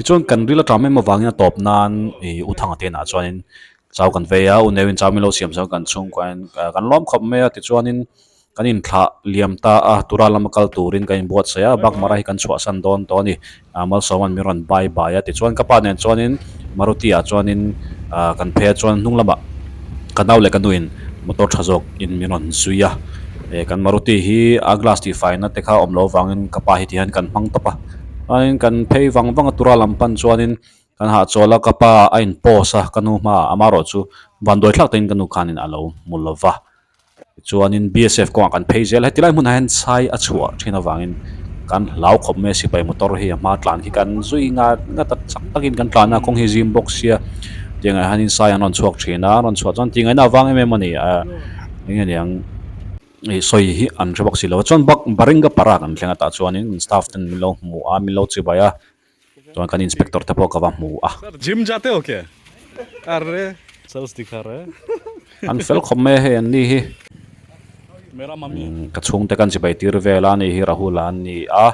Tichuan kan ril aṭam em avangin a tawp nan ih U Thanga te inah chuanin chau kan vei a, U Neuin chau min lo siam chuan kan chhungkuain kan lawm khawp mai a, tichuanin kan inthlah liam ta a, tura lama kal turin kan inbuatsaih a, Bakmara hi kan chhuahsan dawn tawh a ni, Malsawma'n min rawn bye bye a, tichuan ka pa nen chuanin Maruti ah chuanin kan phei a chuan hnung lamah ka nau leh ka nuin motor tha zawk in min rawn zui a, kan Maruti hi a glass tihfaina te kha awm loh avangin ka pa hi tihian kan hmang tawp a. Chuanin kan phei vang vang a tura lam pan chuanin kan hahchawl a, ka pa a in pause a, ka nu hmaah amaherawh chu vanduai thlak takin ka nu khanin a lo hmu lo va. Tichuanin BSF kawngah kan phei zel a, heti lai hmunah hian sai a chhuah thin avangin kan hlau khawp mai a, sipai motor hi a hma tlan khi kan zui ngat ngat a, chak takin kan tlan a, kawng hi zim bawk sia tiangah hianin sai an rawn chhuak thin a, an rawn chhuah chuan tingaihna avang em em a ni a, eng nge niang. Ih sawi hi an hre bawk si lo a chuan bak Baringa para kan thleng a tah chuanin kan staff ten min lo hmu a min lo chibai a chuan kan inspector te pawh ka va hmu a. Sir gym jate ho kya? Arre sales dikha raha hai. An fel khawp mai a hei an ni hi. Mera mummy. Ka chhungte kan chibai tir vel a ni hi Rahul a an ni a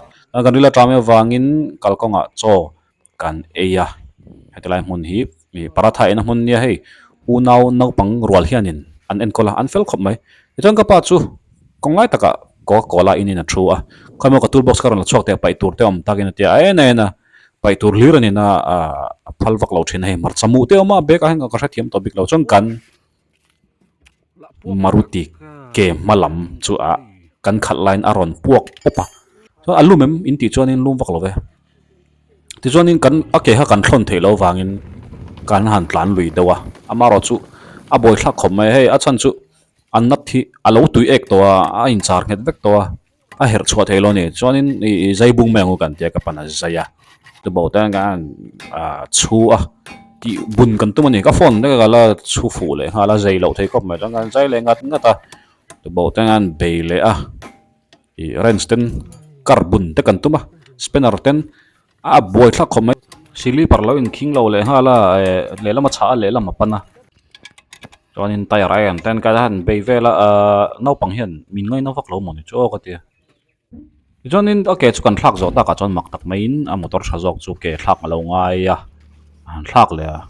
kan ril atang avangin kalkawngah chaw kan ei a heti lai hmun hi ih paratha eina hmun nia hei unau naupang rual hianin an enkawl a an fel khawp mai tichuan ka pa chu kawng lai takah coca cola in in a thu a khawimaw ka tool box ka rawn la chhuak teh paih tur te awm takin a ti a en a en a paih tur hlir a ni na ah a phal vak lo thin a hei hmarcha muh te awm a bag ah hian ka hrethiam tawh bik lo chuan kan Maruti ke hma lam chu ah kan khalh laiin a rawn puak pawp a chuan a lum em in tih chuanin lum vak lo ve tichuanin kan a ke kha kan thlawn theih loh avangin kan han tlan lui deuh a amaherawh chu a buaithlak khawp mai a hei a chhan chu a nut hi a lo tui ek tawh a a inchar nghet vek tawh a. A herh chhuah thei lo a ni chuanin ih zai bung mai ang u kan tia ka pan a zai a tuboh te khan ah chhu a tih bun kan tum a ni ka phone te ka la chhu fuh leh nghal a zai loh thei khawp mai chuan kan zai leh ngat ngat a tuboh te khan bei leh a ih wrench ten kar bun te kan tum a spanner ten a buai thlak khawp mai silipar lo inkhing lo leh nghal a eh lehlam a chhah a lehlam a pan a chuanin tyre a en ten ka han bei vel a ahh naupang hian min ngaina vak lo mawni chu aw ka ti a tichuanin a ke chu kan thlak zawh takah chuan mak tak maiin a motor tha zawk chu ke thlak a lo ngai a a han thlak leh a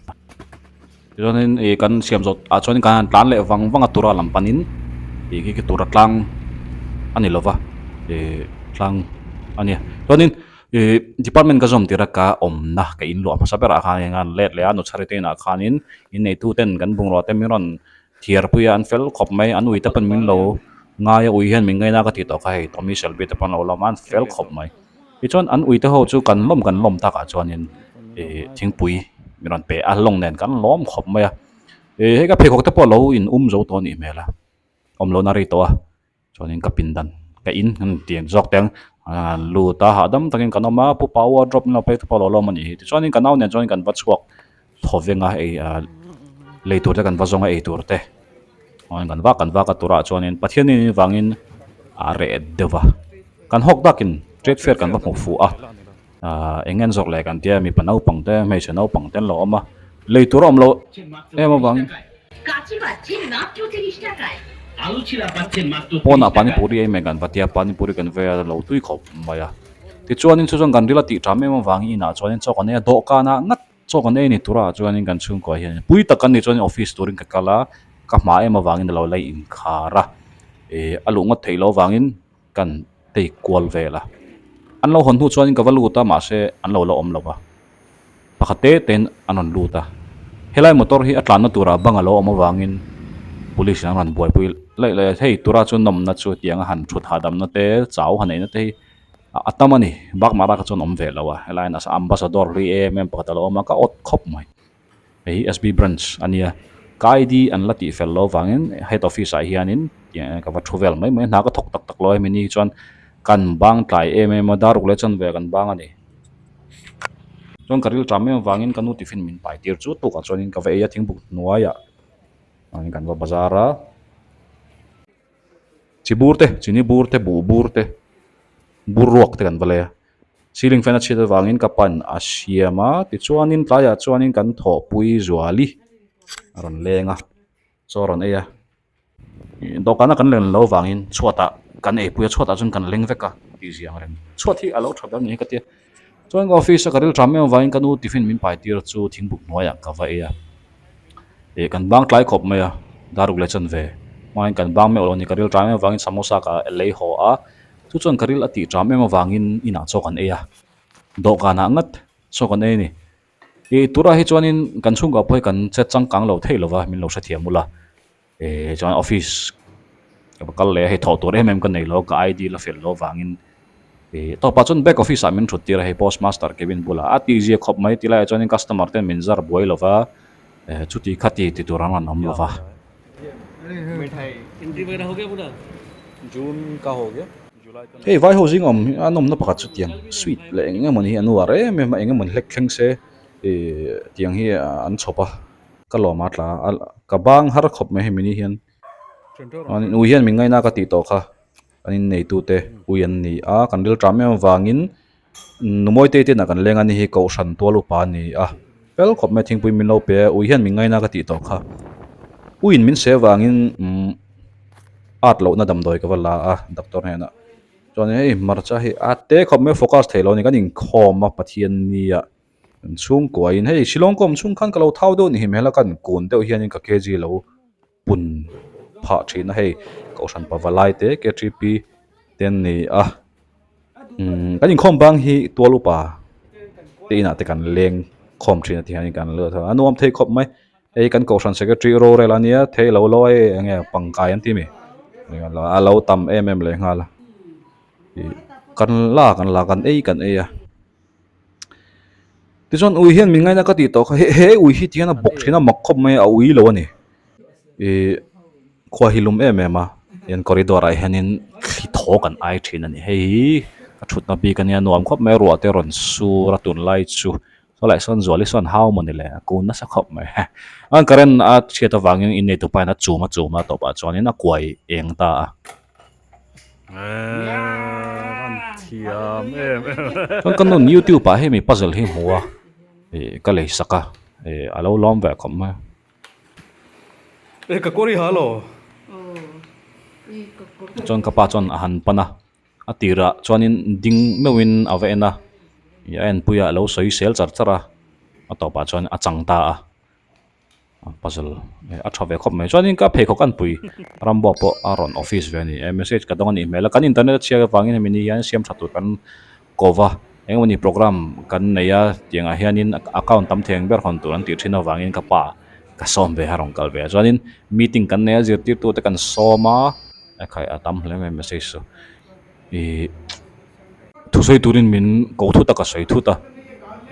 tichuanin ih kan siam zawh ah chuan kan han tlan leh vang vang a tura lam panin ih khi khi tura tlang a ni lova ih tlang a nia chuanin. Ih department ka zawm tir a ka awmna ka inluah hmasa berah khan eng an let leh a nuchhari te inah khanin inneitu ten kan bungrua te min rawn thiar pui a an fel khawp mai an ui te pawn min lo ngai a ui hian min ngaina ka tih tawh kha hei Tommy Shelby te pawn lo lawm a an fel khawp mai tichuan an ui te ho chu kan lawm kan lawm takah chuanin ih thingpui min rawn pe a lawng nen kan lawm khawp mai a ih hei ka pheikhawk te pawh lo in um zo tawh a nih hmel a awm lohna rei tawh a. Chuanin ka pindan ka in an ti ang zawk te ang a lut a hahdam takin kan awm a pu pa wardrobe min lo pek te pawh a lo lawm a nih hi tichuanin ka nau nen chuan kan va chhuak thaw veng a ei ah lei tur te kan va zawng a ei tur te kan vak kan vak a turah chuanin Pathian in vangin a reh deuh va kan hawk dakin trade fair kan va hmu fuh a ah eng nge an zawrh leh kan tia mipa naupang te hmeichhe naupang te an lo awm a lei tur a awm loh em avangin. Pawnah panipuri ei mai kan va tia panipuri kan vei a lo tui khawp mai a tichuanin chu chuan kan ril a tih ṭam em avangin inah chuanin chaw kan ei a dawhkanah ngat chaw kan ei ni turah chuanin kan chhungkua hian pui tak an nih chuanin office turin ka kal a ka hma em avangin a lo la inkhar a ih a luh ngawt theih loh avangin kan tei kual vel a an lo hawn hnu chuanin ka va lut a mahse an lo la awm lo va pakhat te tein an rawn lut a helai motor hi a tlanna turah bang a lo awm avangin police in an rawn buaipui laih laih a hei tura chu nawmna chu tianga han thut hahdamna te chau han neihna te hi a tam a ni bakmah ah kha chuan awm ve lo a helai in ambassador hlui em em pakhat a lo awm a ka awt khawp mai. Hei hi SB branch a nia ka ID an la tih fel loh avangin head office ah hianin ka va thu vel mai mai a hna ka thawk tak tak lo a hemi ni chuan kan bang tlai em em a dar ruk leh chuan ve kan bang a ni chuan ka ril ṭam em avangin ka nu tiffin min pai tir chu tukah chuanin ka va ei a thingbuk hnuaiah kan va bazar a chi bur te chini bur te buh bur te bur ruak te kan va lei a. Ceiling fan a chhiat avangin ka pan a siam a tichuanin tlaiah chuanin kan thawhpui zuali a rawn leng a chaw a rawn ei a dawhkana kan len loh avangin chhuatah kan eipui a chhuatah chuan kan leng vek a tih zia ang reng chhuat hi a lo tha ber ni hi ka tia. Chuan ka office a ka ril ṭam em avangin ka nu tiffin min pai tir chu thingbuk hnuaiah ka va ei a. Ih kan bang tlai khawp mai a, daruk leh chanve hmain kan bang meuh lo a ni. Ka ril ṭam em avangin samosa ka lei haw a, chu chuan ka ril a tih ṭam em avangin inah chaw kan ei a, dawhkanah ngat chaw kan ei a ni. Ih turah hi chuanin kan chhungkah pawh hi kan che changkang lo thei lo va, min lo hrethiam ula. Eh chuan office ka va kal leh a hei thawh tur em em ka nei lo ka ID la fel lo vangin eh tawpah chuan back office ah min thut tir a hei post master cabin bulah a tihzia khawp mai ti laiah chuanin customer ten min zar buai lo va eh chuti khati ti tur an rawn awm lo va. Hei vai ho zing awm an awmna pakhat chu tiang sweet leh eng emawni hi an uar em em a eng emawni hlek thleng se eh tiang hi an chhawp a. Ka lawm a tla a, ka bang har khawp mai hemi ni hian chuanin ui hian min ngaina ka tih tawh kha kan inneitute ui an ni a kan ril ṭam em avangin numawi te te inah kan leng a ni hi kohhran tual upa a ni a fel khawp mai thingpui min lo pe a ui hian min ngaina ka tih tawh kha uiin min seh avangin umm at lohna damdawi ka va la a doctor hnenah chuan hei hmarcha hi a te khawp mai focus theih loh a ni kan inkhawm a Pathian nia. Kan chhungkuain hei Shillong ka awm chhung khan ka lo thau deuh ni hi hmel a kan kun deuh hianin ka kg lo pun phah thin a hei kohhran pavalai te ktp te an ni a umm kan inkhawm bang hi tual upa te inah te kan leng khawm thin a ti hianin kan lut a a nuam thei khawp mai hei kan kohhran secretary rorel a nia thei lo lo a hei eng nge pangkai an ti mi a lo tam em em leh nghal a ih kan la kan la kan ei kan ei a. Tichuan ui hian min ngaina ka tih tawh kha he he ui hi tihian a bawk thin a mak khawp mai a a ui lo a ni ih khua hi lum em em a hian corridor ah hianin thli thaw kan ai thin a ni hei hi ka thutna bik ania nuam khawp mai ruah te rawn sur a tunlai chu sawlai sawn zuali sawn hau mawni le a kun nasa khawp mai a current a chhiat avangin innei tupa in a chum a chum a tawpah chuanin a kuai eng ta a. Chuan ka nun youtube ah hemi puzzle hi hmu a ih ka lei sak a ih a lo lawm ve khawp mai chuan ka pa chuan a han pan a a tirah chuanin ding meuhin a va en a ih a enpui a a lo sawi sel char char a a tawpah chuan a chang ta a. Puzzle a tha ve khawp mai chuanin ka pheikhawk an pui rambo pawh a rawn office ve a ni e message ka dawng a nih hmel a kan internet a chhiat avangin hemi ni hian siam tha tur kan ko va engemaw ni program kan nei a tiangah hianin account tam thei ang ber hawn tur an tih thin avangin ka pa ka sawm ve a rawn kal ve a chuanin meeting kan nei a zirtirtu te kan sawm a ekhai a tam hle mai message chu. Ih thusawi turin min ko thut a ka sawi thut a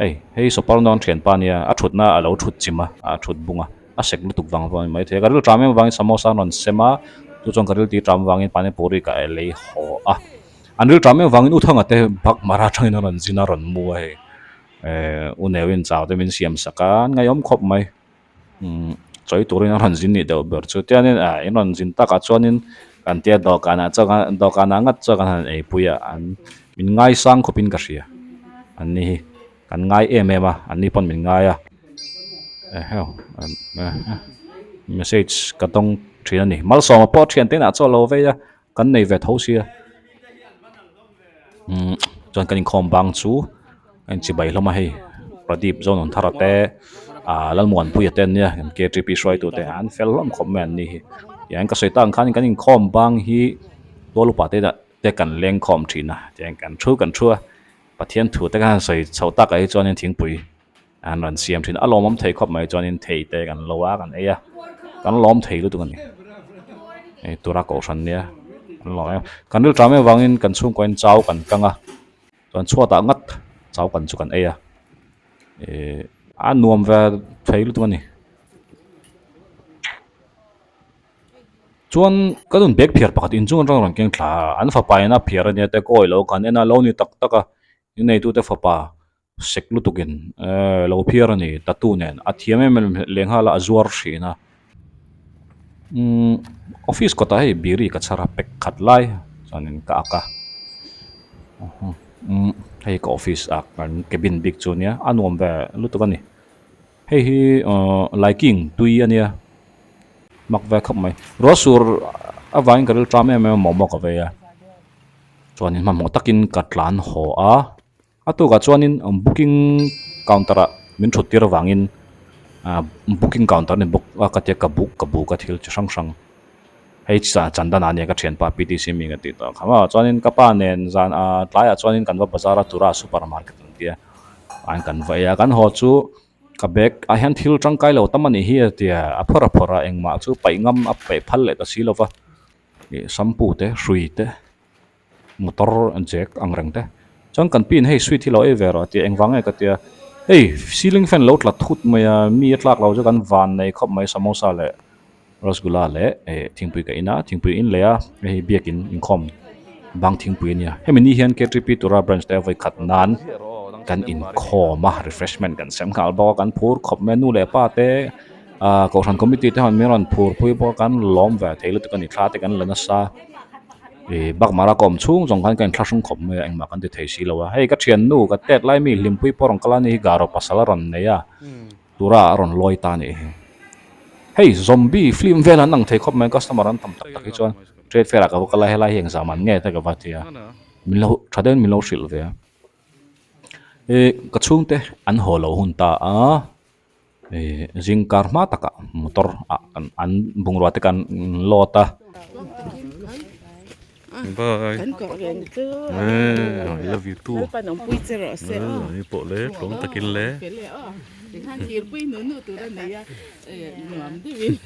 hei hei soparno an thianpa ania a thutna a lo thut chim a a thut bung a a sek lutuk vang vang a ni maithei a ka ril ṭam em avangin samosa an rawn sem a chu chuan ka ril ti ṭam avangin panipuri ka lei haw a an ril ṭam em avangin u thanga te bak mara atangin an rawn zin a rawn mu a hei eh u neuin chau te min siam sak a an ngaihawm khawp mai. Umm chawi turin a rawn zin nih deuh ber chu tianin ah in rawn zin takah chuanin kan tia dawhkanah chuan dawhkanah ngat chuan kan han eipui a an min ngaisang khawpin ka hria an ni hi kan ngai em em a an ni pawn min ngai a eheu message ka dawng thin a ni malsawma pawh thian te inah chaw lo vei a kan nei ve tho sia umm chuan kan inkhawm bang chu a inchibai hlawm a hei Pradeep Zawnunthara te ah Lalmuanpuia te an nia K T P hruaitu te an fel hlawm khawp mai an ni hi tiang ka sawi tak ang khan kan inkhawm bang hi tual upa te te kan leng khawm thin a tiang kan thu kan thu a Pathian thu te khan han sawi chho takah hi chuanin thingpui An rawn siam thin a lawmawm thei khawp mai chuanin thei te kan lo a kan ei a kan lawm thei lutuk a ni hei tura kohhran nia kan lawm em kan ril ṭam em avangin kan chhungkuain chau kan kang a chuan chhuatah ngat chau kan chu kan ei a ihh a nuam ve thei lutuk a ni. Chuan ka nun bag phiar pakhat inchung atang rawn keng thla a an fapa in a phiar a nia te ka awih lo kan en a lo ni tak tak a inneitute fapa sek lutukin ehh lo phiar a ni tattoo nen a thiam em em leh nghal a a zuar thin a umm office kawtah hei biri ka chhar a pack khat lai chuanin ka ak a umm hei ka office ah kan cabin bik chu ania a nuam ve lutuk a ni hei hi ahh laiking tui a nia mak ve khawp mai ruah sur avangin ka rilṭam em em a mawmawk a vei a chuanin hmanhmawh takin ka tlan haw a. A tukah chuanin booking counter ah min thut tir avangin ah booking counter a ni bawk a ka tia ka book ka book a thil chi hrang hrang hei chandan ah ania ka thianpa PTC mi ka tih tawh kha maw chuanin ka pa nen zan ah tlaiah chuanin kan va bazar a tura super market an tia an kan va ei a kan haw chu ka bag ah hian thil tangkai lo tam a nih hi a tia a phawrh a phawrh a engmah chu paih ngam a paih phal leh ta si lo va ih shampoo te hrui te. Motor an chek ang reng te. Chuan kan pin hei sweet hi lo ei ve rawh a tia engvang nge ka tia hei ceiling fan lo tla thut mai a mi a tlak lo chu kan van nei khawp mai samosa leh rasgula leh eh thingpui ka in a thingpui in leh a hei biakin inkhawm bang thingpui a nia hemi ni hian K_T_P tura branch te vawi khat nan kan inkhawm a refreshment kan sem nghal bawk a kan phur khawp mai a nu leh pa te ah kohhran committee te hian min rawn phur pui bawk a kan lawm ve thei lutuk a ni thla te kan la nasa. Ih bakmara ka awm chhung zawng khan ka inthlahrung khawp mai a engmah kan ti thei si lo a hei ka thiannu ka tet lai mi hlimpui pawh rawn kal a ni hi garo pasal a rawn nei a tura a rawn lawi ta a nih hi hei zombie film vel an ang thei khawp mai customer an tam tak tak hi chuan trade fair ah ka va kal a helai hi engzah man nge te ka va ti a min lo tha deuhin min lo hrilh ve a ih ka chhungte an haw lo hun ta a. Ihh zingkar hma takah motor ah kan an bungrua te kan load a. Bye. Kan kawh reng chu. I love you too. Lalpan awmpui che rawh se aw. Ni pawh le tlawm takin le. Fel e aw. Tikhan thirpui nu nu tur a nei a nuam deuhin.